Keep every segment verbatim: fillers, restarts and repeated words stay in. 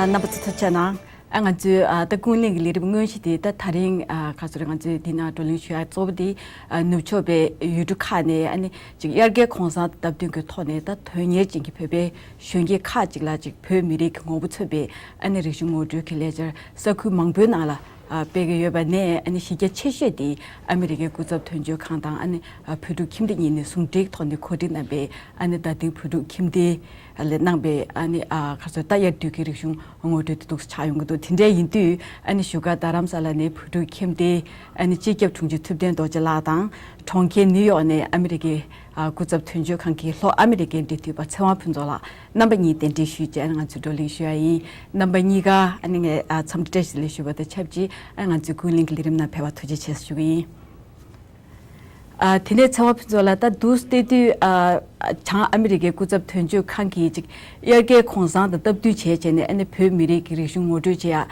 རྣམ་པ་ཚོ་ཐུགས་རྗེ་གནང་། ཨ་ང་ཚོའི་ཨ་ད་ཀུན་གླེང་གི་ལས་རིམ་དངོས་གཞི་དེ་ད་དེ་རིང་ཨ་ག་ཚོད་རེད། ང་ཚོའི་འདི་ན་བགྲོ་གླེང་ཞུ་ཡ་གཙོ་བོ་དེ་ཨ་ནུབ་ཕྱོགས་པའི་ཡུལ་གྲུ་ཁག་ནས་ཨ་ནི་ཅིག་དབྱར་ཁའི་གུང་སེང་སྟབས་བསྟུན་གྱི་ཐོག་ནས་ད་དོན་གཉེར་ཅན་གྱི་བོད་པའི་གཞོན་སྐྱེས་ཁག་ཅིག་ལ་ཅིག་བོད་མི་རིགས་ཀྱི་ངོ་བོ་མཚོན་པའི་ཨ་ནི་རིག་གཞུང་ངོ་སྤྲོད་ཀྱི་ལས་འཆར་ས་ཁུལ་མང་པོའི་ནང་ལ་ཨ་སྤེལ་གྱི་ཡོད་པ་ནས་ཨ་ནི་གཞི་རྒྱ་ཆེ་ཤོས་དེ་ཨ་མི་རི་ཀའི་སྐུ་ཚབ་དོན་གཅོད་ཁང་དང་ཨ་ནི་ཨ་བོད་ཕྲུག་ཁྱིམ་སྡེ་གཉིས་ནས་ཟུང་འབྲེལ་ཐོག་ནས་གོ་སྒྲིག་གནང་པའི་ཨ་ནི་རྡ་སྟེང་བོད་ཕྲུག་ཁྱིམ་སྡེ་ལས་གནང་པའི་ཨ་ནི་ཨ་ག་ཚོད་ད་དབྱར་དུས་ཀྱི་རིག་གཞུང་ངོ་སྤྲོད་དེ་འདུག་སེ་ཆགས་ཡོང་གི་འདུག་དེ་འདྲ་ཡིན་དུས་ཨ་ནི་བཞུགས་སྒར་རྡ་རམ་ས་ལ་ནས་བོད་ཕྲུག་ཁྱིམ་སྡེའི་ཨ་ནི་སྤྱི་ཁྱབ་དྲུང་ཆེ་ཐུབ་བསྟན་རྡོ་རྗེ་ལགས་དང་གྲོང་ཁྱེར་ནིའུ་ཡོག་ནས་ཨ་མི་རི་ཀའི་ཨ་སྐུ་ཚབ་དོན་གཅོད་ཁང་གི་ལྷོ་ཨ་མི་རི་ཀའི་འབྲེལ་མཐུད་པ་ཚེ་དབང་ཕུན་ཚོགས་ལགས་རྣམ་པ་གཉིས་གདན་འདྲེན་ཞུས་བྱས་ང་ཚོས་བགྲོ་གླེང་ཞུ་ཡ་ཡིན། རྣམ་པ་གཉིས་ཀ་ཨ་ནི་ངས་ཨ་འཚམས་འདྲི་བཀྲ་ཤིས་བདེ་ལེགས་ཞུ་བ་དང་ཆབས་ཅིག་ཨ་ང་ཚོའི་ཀུན་གླེང་གི་ལས་རིམ་ནང་ཕེབས་པ་ཐུགས་རྗེ་ཆེ་ཞུ་གི་ཡིན། ཨ་དེ་ནས་ཚེ་དབང་ཕུན་ཚོགས་ལགས་ད་འདུག་སེ་བལྟས་དུས་ཨ་བྱང་ཨ་མི་རི་ཀའི་སྐུ་ཚབ་དོན་གཅོད་ཁང་གིས་ཅིག་དབྱར་ཁའི་གུང་སེང་དང་སྟབས་བསྟུན་བྱས་བྱས་ནས་ཨ་ནི་བོད་མི་རིགས་ཀྱི་རིག་གཞུང་ངོ་སྤྲོད་བྱེད་ཡ་ཨ་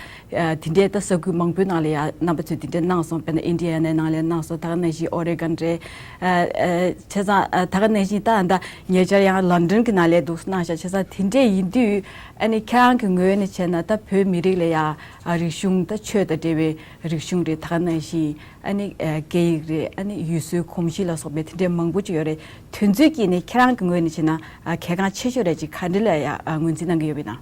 དེ་འདྲའི་ད་ས་ཁུལ་མང་པོའི་ནང་ལ་ཡ་རྣམ་པ་ཚོས་དེ་འདྲའི་གནང་སོང་། དཔེར་ན་ཨིན་ཌི་ཡ་ནའི་ནང་ལ་གནང་སོང་། ད་ག་ནང་བཞིན་ཨོ་རེ་གོན་རེད། ཨ་ཨ་བྱས་ཙང་ཨ་ད་ག་ནང་བཞིན་ད་ད་ཉེ་ཆར་ཡང་ལོན་ཌོན་གྱི་ནང་ལ་འདུག་སེ་གནང་ཤག་བྱས་ཙང་དེ་འདྲས་ཡིན་དུས་ཨ་ནི་ཁྱེད་རང་གི་ངོས་ནས་བྱས་ན་ད་བོད་མི་རིགས་ལ་ཡ་ཨ་རིག་གཞུང་ད་ཆོས་དང་འབྲེལ་བའི་རིག་གཞུང་རེད། ད་ག་ནང་བཞིན་ཨ་ནི་ཨ་སྐད་ཡིག་རེད། ཨ་ནི་ཡུལ་སྲོལ་གོམས་གཤིས་ལ་སོགས་པའི་དེ་འདྲའི་མང་པོ་ཅིག་ཡོད་རེད། དེ་ཚོའི་དཀྱིལ་ནས་ཁྱེད་རང་གི་ངོས་ནས་བྱས་ན་ཨ་གལ་འགངས་ཆེ་ཤོས་རེད་ཅིག་ག་འདྲ་ལ་ཡ་ཨ་ངོས་འཛིན་གནང་གི་ཡོད་པ་ཡིན་ན།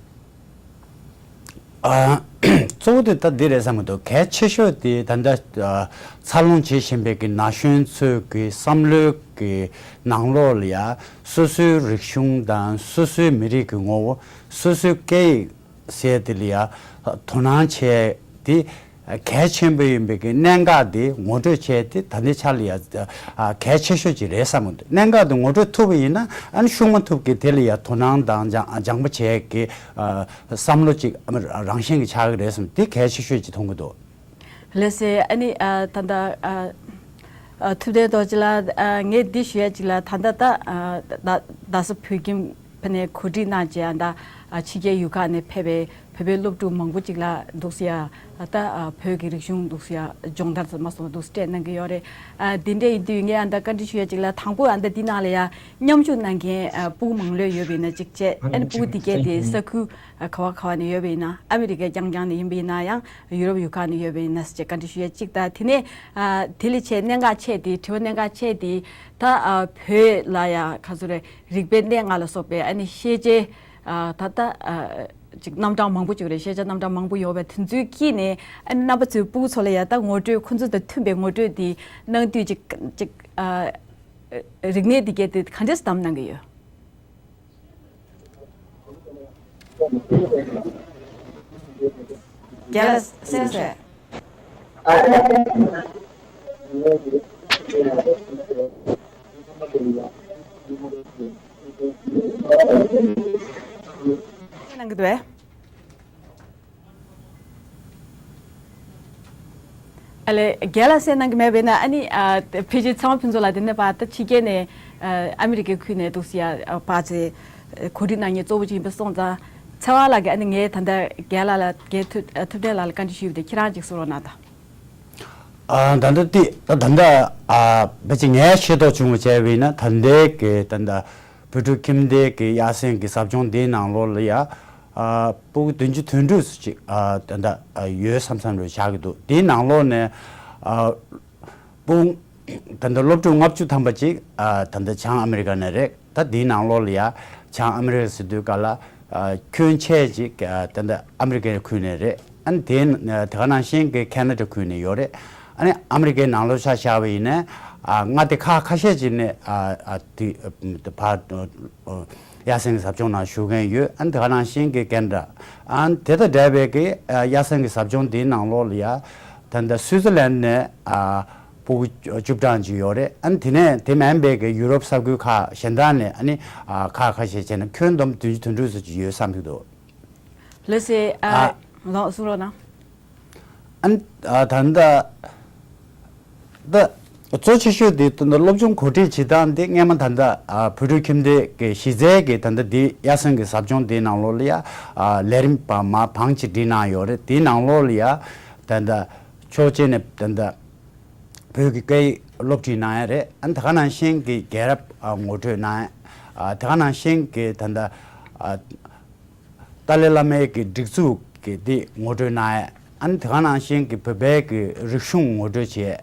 ཨ་གཙོ་བོ་དེ་ད་འདི་རེད་བསམ་གྱི་འདུག་གལ་ཆེ་ཤོས་དེ་ད་ལྟ་ཨ་འཚར་ལོངས་བྱེད་བཞིན་པའི་གི་ན་གཞོན་ཚོའི་གི་བསམ་བློའི་གི་ནང་ལོགས་ལ་ཡ་སོ་སོའི་རིག་གཞུང་དང་སོ་སོའི་མི་རིགས་ཀྱི་ངོ་བོ། སོ་སོའི་སྐད་ཡིག་ཟེར་དེ་ལ་ཡ་དོ་སྣང་བྱས་ཏེ་གལ་ཆེན་པོ་ཡིན་པའི་གི་གནད་འགག་དེ་ངོ་སྤྲོད་བྱས་ཏེ་ད་ལྟའི་ཆ་ལ་ཡ་ཨ་གལ་ཆེ་ཤོས་ཅིག་རེད་བསམ་གྱི་འདུག་གནད་འགག་དེ་ངོ་སྤྲོད་ཐུབ་པ་ཡིན་ན་ཨ་ནི་ཤུགས་མ་ཐུབ་ཀྱི་དེ་ལ་ཡ་དོ་སྣང་དང་སྦྱང་སྦྱང་པ་བྱས་ཀྱི་ཨ་བསམ་བློ་ཅིག་ཨ་རང་བཞིན་གྱི་ཆགས་ཀྱི་རེད་བསམ། དེ་གལ་ཆེ་ཤོས་ཅིག་མཐོང་གི་འདུག་ལགས་སེ། ཨ་ནི་ཨ་ད་ལྟ་ཨ་ཨ་ཐུབ་བསྟན་རྡོ་རྗེ་ལགས། ཨ་ངས་འདི་ཞུ་ཡ་ཅིག་ལ་ད་ལྟ་ད་ཨ་ད་རྡ་ས་བོད་ཁྱིམ་ཕ་ནས་གོ་སྒྲིག་གནང་བྱས་ཨ་ད་ཨ་ཕྱི་རྒྱལ་ཡུལ་ཁག་ནས་ཕེབས་པའི་བོད་པའི་སློབ་ཕྲུག་མང་པོ་ཅིག་ལ་འདུག་སེ་ཡ་ད་ཨ་བོད་ཀྱི་རིག་གཞུང་འདུག་སེ་ཡ་སྦྱོང་བརྡར་ཙམ་མ་སོང་བ་འདུག་སེ་སྤྲད་གནང་གི་ཡོད་རེད། ཨ་འདི་འདྲ་ཡིན་དུས་ངས་ཨ་ད་བཀའ་འདྲི་ཞུ་ཡ་ཅིག་ལ་དང་པོ་ཨ་ད་འདི་ནང་ལ་ཡ་མཉམ་ཞུགས་གནང་མཁན་ཨ་སྤུ་གུ་མང་ལོས་ཡོད་པ་ཡིན་ན་ཅིག་བྱས། ཨ་ནི་སྤུ་གུ་འདི་གས་དེ་ས་ཁུལ་ཨ་ག་བ་ག་བ་ནས་ཡོད་པ་ཡིན་ན། ཨ་མི་རི་ཀའི་རྐྱང་རྐྱང་ནས་ཡིན་པ་ཡིན་ན་ཡང་ཡུ་རོབ་ཡུལ་ཁག་ནས་ཡོད་པ་ཡིན་ན་ཟེར་བྱས་བཀའ་འདྲི་ཞུ་ཡ་གཅིག་དང་། དེ་ནས་ཨ་དེ་ལས་ཆེས་གནད་འགག་ཆེ་དེ་དྲི་བ་གནད་འགག་ཆེ་དེ་ད་ཨ་བོད་ལ་ཡ་ག་ཚོད་རེད། རིག་པའི་གནས་ལྔ་ལ་སོགས་པའི་ཨ་ནི་ཤེས་བྱའི་ཨ་ད་ལྟ་ཨ་ཅིག་རྣམ་གྲངས་མང་པོ་ཅིག་རེད། ཤེས་བྱ་རྣམ་གྲངས་མང་པོ་ཡོད་པའི་དེ་ཚོའི་དཀྱིལ་ནས་ཨ་ནི་རྣམ་པ་ཚོའི་སྤུ་གུ་ཚོ་ལ་ཡ་ད་ངོ་སྤྲོད་ཁོ་ཚོ་དང་མཐུན་པའི་ངོ་སྤྲོད་དེ་གནང་དུས་ཅིག་ཅིག་ཨ་རིག་གནས་དེ་གས་དེ་ག་འདྲས་བདམས་གནང་གི་ཡོད། རྒན་ལགས་གསན་སོང་། གནང་གི་འདུག་གས། ཨ་ལས། རྒན་ལགས་གསན་གནང་གི་མེད་པས་ན། ཨ་ནི་ཨ་ཕལ་ཆེར་ཚེ་དབང་ཕུན་ཚོགས་ལགས་དེ་ནས་ཕར་ད་ཕྱི་རྒྱལ་ནས་ཨ་ཨ་མི་རི་ཀའི་ཁུལ་ནས་འདུག་སེ་ཡ་ཕར་ཚུར་གོ་སྒྲིག་གནང་མཁན་གཙོ་བོ་ཅིག་ཡིན་པ་སོང་ཙང་། ཚེ་དབང་ལགས་ཀྱིས་ཨ་ནི་ངས་ད་ལྟ་རྒན་ལགས་ལ། རྒན་ཐུབ་ཨ་ཐུབ་བསྟན་ལགས་ལ་བཀའ་འདྲི་ཞུས་པ་དེ་ཁྱེད་རང་ཅིག་གསུང་རོགས་གནང་དང་། ཨ་ད་ལྟ་དེ་ད་ད་ལྟ་ཨ་ཕལ་ཆེར་ངས་ཤེས་རྟོགས་བྱུང་བ་བྱས་པ་ཡིན་ན། ད་ལྟའི་གི་ད་ལྟ་བོད་ཕྲུག་ཁྱིམ་སྡེ་གི་དབྱར་གསེང་གི་ཟབ་སྦྱོང་འདིའི་ནང་ལོགས་ལ་ཡ་ཨ་སྤུ་གུ་བདུན་ཅུ་དོན་དྲུག་ཙམ་ཅིག་ཨ་ད་ལྟ་ཨ་ཡོད་བསམ་བསམ་རེ་བཞག་གི་འདུག་དེའི་ནང་ལོགས་ནས་ཨ་སྤུ་གུ་ད་ལྟ་སློབ་ཕྲུག་ལྔ་བཅུ་ཐམ་པ་ཅིག་ཨ་ད་ལྟ་བྱང་ཨ་མི་རི་ཀ་ནས་རེད། ད་དེའི་ནང་ལོགས་ལ་ཡ་བྱང་ཨ་མི་རི་ཀ་ཟེར་དུས་ག་ལ་ཨ་ཁྱོན་ཆེ་ཅིག་ཨ་ད་ལྟ་ཨ་མི་རི་ཀའི་ཁུལ་ནས་རེད། ཨ་ནི་དེ་དེ་ག་ནང་བཞིན་གྱི་ཁེ་ན་ཌ་ཁུལ་ནས་ཡོད་རེད། ཨ་ནི་ཨ་མི་རི་ཀའི་ནང་ལོགས་ཆ་བཞག་པ་ཡིན་ན་ཨ་མངའ་སྡེ་ཁག་ཁ་ཤས་ཅིག་ནས་ཨ་ཨ་དེ་ཕར་དབྱར་གསེང་གི་ཟབ་སྦྱོང་ནང་ཞུགས་མཁན་ཡོད། ཨ་ནི་དེ་ག་ནང་བཞིན་གྱི་ཁེ་ན་ཌ། ཨ་ནི་དེ་དང་འབྲེལ་བའི་གི་ཨ་དབྱར་གསེང་གི་ཟབ་སྦྱོང་དེའི་ནང་ལོགས་ལ་ཡ་ད་ལྟ་སུའི་ཙི་ལན་ནས་ཨ་སྤུ་གུ་བཅུ་གྲངས་ཅིག་ཡོད་རེད། ཨ་ནི་དེ་ནས་དེ་མིན་པའི་གི་ཡུ་རོབ་ས་ཁུལ་ཁག་གཞན་དག་ནས་ཨ་ནི་ཨ་ཁག་ཁ་ཤས་བྱས་ན་ཁྱོན་བསྡོམས་བདུན་ཅུ་དོན་དྲུག་ཙམ་ཅིག་ཡོད་བསམ་གྱི་འདུག་ལགས་སེ། ཨ་ཨ་ལགས་གསུང་རོགས་གནང་། ཨ་ནི་ཨ་ད་ལྟ་ད་གཙོ་ཆེ་ཤོས་དེ་ད་ལྟ་སློབ་སྦྱོང་གོ་སྒྲིག་བྱེད་སྟངས་དེ་སྔས་མ་ད་ལྟ་ཨ་བོད་ཕྲུག་ཁྱིམ་སྡེ་གི་གཞི་རྩའི་གི་ད་ལྟ་དེ་དབྱར་གསེང་གི་ཟབ་སྦྱོང་དེའི་ནང་ལོགས་ལ་ཡ་ཨ་ལས་རིམ་པ་མ་བང་ཅིག་སྒྲིག་གནང་ཡོད་རེད། དེའི་ནང་ལོགས་ལ་ཡ་ད་ལྟ་ཕྱོགས་གཅིག་ནས་ད་ལྟ་བོད་ཀྱི་སྐད་ཡིག་སློབ་ཁྲིད་གནང་ཡ་རེད། ཨ་ནི་དེ་ག་ནང་བཞིན་གྱི་རྒྱལ་རབས་ཨ་ངོ་སྤྲོད་གནང་ཡ། ཨ་དེ་ག་ནང་བཞིན་གྱི་ད་ལྟ་ཨ་ ཏཱ་ལའི་བླ་མའི་གི་སྒྲིག་འཛུགས་ཀྱི་དེ་ངོ་སྤྲོད་གནང་ཡས། ཨ་ནི་དེ་ག་ནང་བཞིན་གྱི་བོད་པའི་གི་རིག་གཞུང་ངོ་སྤྲོད་བྱས།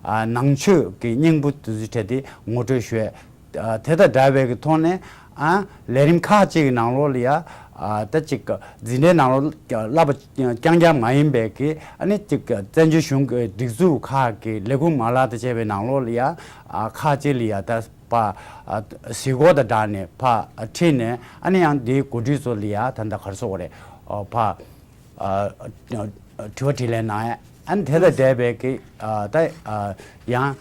ཨ་ནང་ཆོས་ཀྱི་སྙིང་པོ་དེ་ཚོའི་གྲས་དེ་ངོ་སྤྲོད་ཞུས། ཨ་དེ་དང་འདྲ་བའི་གི་ཐོག་ནས། ཨ་ལས་རིམ་ཁག་ཅིག་གི་ནང་ལོགས་ལ་ཡ། ཨ་ད་ཅིག་འཛིན་གྲྭའི་ནང་ལོགས་བསླབ་པ་རྐྱང་རྐྱང་མ་ཡིན་པའི་གི། ཨ་ནི་ཅིག་བཙན་བྱོལ་གཞུང་གི་སྒྲིག་འཛུགས་ཁག་གི་ལས་ཁུངས་མ་ལག་དང་བཅས་པའི་ནང་ལོགས་ལ་ཡ། ཨ་ཁག་ཅིག་ལ་ཡ་ད་ཕར་ཨ་གཟིགས་སྐོར་དང་སྦྲགས་ནས་ཕར་ཁྲིད་ནས། ཨ་ནི་ཡང་དེའི་གོ་སྒྲིག་ཚོ་ལ་ཡ་ད་ལྟ་ག་རེ་ཟེར་དགོས་རེད། ཨ་ཕར་ཨ་དྲི་བ་དྲིས་ལན་གནང་ཡ། ཨ་ནི་དེ་དང་འབྲེལ་བའི་གི་ཨ་ད་ཨ་ཡང་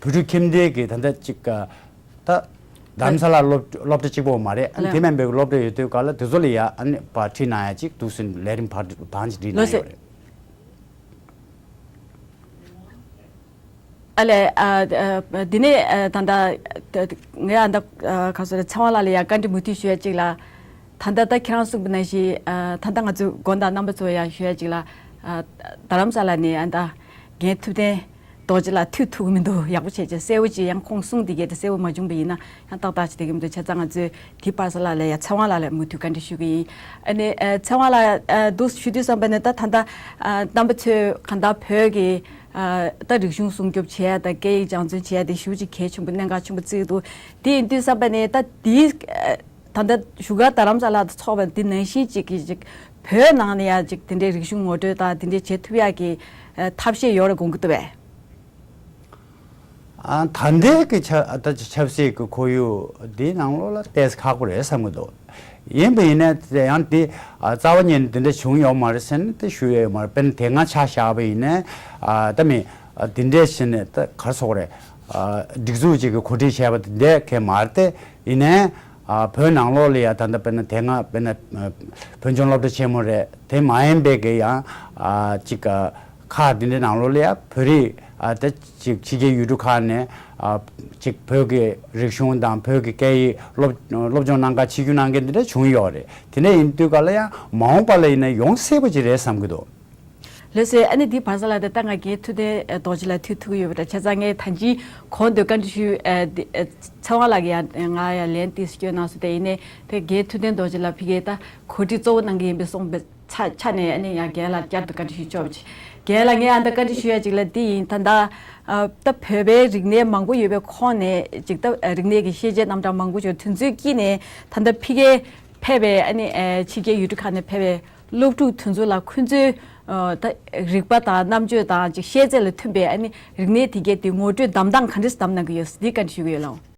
བོད་ཕྲུག་ཁྱིམ་སྡེ་གི་ད་ལྟ་ཅིག་ཨ་ད་རྡ་རམ་ས་ལ་སློབ་སློབ་གྲྭ་གཅིག་པོ་མ་རེད། ཨ་ནི་ལགས། དེ་མིན་པའི་སློབ་གྲྭ་ཡོད་དུས་ག་ལ་དེ་ཚོ་ལ་ཡ་ཨ་ནི་ཕར་ཁྲིད་གནང་ཡ་ཅིག་འདུག་ཟེར་ལས་རིམ་བར་བང་ཅིག་བསྒྲིགས་ལགས་གནང་སོ། ཡོད་རེད། ཨ་ལས། ཨ་ཨ་འདི་ནས་ཨ་ད་ལྟ་ད་ངས་ཨ་ད་ཨ་ག་སོ་རེ་ཚེ་དབང་ལགས་ལ་ཡ་བཀའ་འདྲི་མུ་མཐུད་ཞུ་ཡ་གཅིག་ལ། ད་ལྟ་ད་ཁྱེད་རང་གསུངས་པ་ནང་བཞིན། ཨ་ད་ལྟ་ང་ཚོའི་དགོན་དང་རྣམ་པ་ཚོ་ཡ་ཞུ་ཡ་གཅིག་ལ། ཨ་རྡ་རམ་ས་ལ་ནས་ཨ་ད་རྒན་ཐུབ་བསྟན་རྡོ་རྗེ་ལགས་ཐུག་ཐུབ་ཀྱི་མི་འདུག་ཡག་པོ་བྱས་བྱས་གསལ་བོ་ཅིག་ཡང་ཁོང་གསུང་དེ་གས་དེ་གསལ་བོ་མ་བྱུང་པ་ཡིན་ན། ཡང་ཏག་ཏག་ཅིག་བསྡད་ཀྱི་མི་འདུག་བྱས་ཙང་ང་ཚོས་དེའི་བར་ས་ལ་ལ་ཡ་ཚེ་དབང་ལགས་ལ་མུ་མཐུད་བཀའ་འདྲི་ཞུ་གི་ཡིན། ཨ་ནི་ཨ་ཚེ་དབང་ལགས་ཨ་འདུག་ཞུ་དུས་ཙམ་པ་ནས་ད་ད་ལྟ་ཨ་རྣམ་པ་ཚོས་གང་ལྟར་བོད་ཀྱི་ཨ་ད་རིག་གཞུང་སྲུང་སྐྱོབ་བྱེད་ཡ་དང་སྐད་ཡིག་སྦྱང་བརྩོན་བྱེད་ཡ་དེ་ཞེ་པོ་ཅིག་གལ་ཆེན་པོ་གནད་འགག་ཆེན་པོ་བརྩི་གི་འདུག་དེ་ཡིན་དུས་ཙམ་པ་ནས་ད་དེའི་ཨ་ད་ལྟ་བཞུགས་སྒར་རྡ་རམ་ས་ལ་དུ་འཚོགས་པ་འདི་ནང་བཞིན་ཅིག་གི་ཅིག་བོད་ནང་ནས་ཡ་ཅིག་དེ་འདྲའི་རིག་གཞུང་ངོ་སྤྲོད་དང་དེ་འདྲའི་བྱེད་ཐུབ་ཡ་གི་ཨ་ཐབས་ཤེས་ཡོད་རེད་དགོངས་ཀྱི་འདུག་པས། ཨ་ད་ལྟའི་གི་ཆབ་ད་ཆབ་སྲིད་ཀྱི་ཁོར་ཡུག་འདིའི་ནང་ལོགས་ལ་ཏོག་ཙམ་ཁག་པོ་རེད་བསམ་གྱི་འདུག་ཡིན་པ་ཡིན་ན་དེ་ཡང་དེ་ཨ་རྩ་བ་ཉིད་ནས་དེ་འདྲ་བྱུང་ཡོད་མ་རེད་ཟེར་ནས་དེ་ཞུ་ཡས་ཡོད་མ་རེད། དཔེར་ན་དེ་སྔ་ཆ་བཞག་པ་ཡིན་ན། ཨ་ད་མི་ཨ་དེ་འདྲས་བྱས་ནས་ད་ག་རེ་ཟེར་དགོས་རེད། ཨ་སྒྲིག་འཛུགས་ཅིག་གི་གོ་སྒྲིག་བྱས་པ་དེ་འདྲས་གང་ཡང་མ་རེད་དེ། ཡིན་ནའི་ཨ་བོད་ནང་ལོགས་ལ་ཡ་ད་ལྟ་དཔེར་ན་དེ་སྔ་དཔེར་ན་ཨ་བོད་ལྗོངས་སློབ་གྲྭ་ཆེན་མོ་རེད། དེ་མ་ཡིན་པའི་གི་ཡང་ཨ་ཅིག་ཨ་ཁག་དེ་འདྲའི་ནང་ལོགས་ལ་ཡ་བོད་རིགས་ཨ་ད་ཅིག་ཕྱི་རྒྱལ་ཡུལ་གྲུ་ཁག་ནས་ཨ་ཅིག་བོད་ཀྱི་རིག་གཞུང་དང་བོད་ཀྱི་སྐད་ཡིག་སློབ་སློབ་སྦྱོང་གནང་ག་ཆིབས་བསྒྱུར་གནང་མཁན་དེ་འདྲ་བྱུང་ཡོད་རེད། དེ་འདྲ་ཡིན་དུས་ག་ལ་ཡང་མ་འོངས་པ་ལ་ཡིན་ན་ཡོང་སྲིད་པ་ཅིག་རེད་བསམ་གྱི་འདུག་ལགས་སོ། ཨ་ནི་འདི་བར་ས་ལ་ད་ལྟ་ང་རྒན་ཐུབ་བསྟན་རྡོ་རྗེ་ལགས་ཐུག་ཐུག་གི་ཡོད་པ་འདྲ། བྱས་ཙང་ངས་ད་ཅི་གོང་དུ་བཀའ་འདྲི་ཞུས་ཨ་འདི་ཨ་ཚེ་དབང་ལགས་ཀྱིས་ཡང་ང་ཡང་ལན་ཏིས་སྐྱོན་གནང་སོང་། དེ་ཡིན་ནའི་དེ་རྒན་ཐུབ་བསྟན་རྡོ་རྗེ་ལགས་ཕ་གིའི་ད་གོ་སྒྲིག་གཙོ་བོ་གནང་གི་ཡིན་པའི་གསུངས་པའི་ཆ་ཆ་ནས། ཨ་ནི་ཡང་རྒན་ལགས་བསྐྱར་དུ་བཀའ་འདྲི་ཞུ་ཆོག་པ་ཅིག་རྒན་ལགས་ངས་ཨ་ད་བཀའ་འདྲི་ཞུ་ཡ་ཅིག་ལ་འདི་ཡིན། ད་ད་ཨ་ད་བོད་པའི་རིག་གནས་མང་པོ་ཡོད་པའི་ཁོངས་ནས་ཅིག་ད་རིག་གནས་ཀྱི་ཤེས་བྱའི་རྣམ་གྲངས་མང་པོ་ཅིག་དེ་ཚོའི་དཀྱིལ་ནས་ད་ད་ཕ་གིར་ཕེབས་པའི་ཨ་ནི་ཨ་ཕྱི་རྒྱལ་ཡུལ་གྲུ་ཁག་ནས་ཕེབས་པའི་སློབ་ཕྲུག་དེ་ཚོ་ལ་ཁོང་ཚོའི་ཨ་ད་རིག་པ་དང་རྣམ་དཔྱོད་དང་ཅིག་ཤེས་ཚད་ལ་མཐུན་པའི་ཨ་ནི་རིག་གནས་དེ་གས་དེ་ངོ་སྤྲོད་བདམས་སྟངས་ག་འདྲས་བདམས་གནང་གི་ཡོད། འདི་བཀའ་འདྲི་ཞུ་གི་ཡོད་ལགས།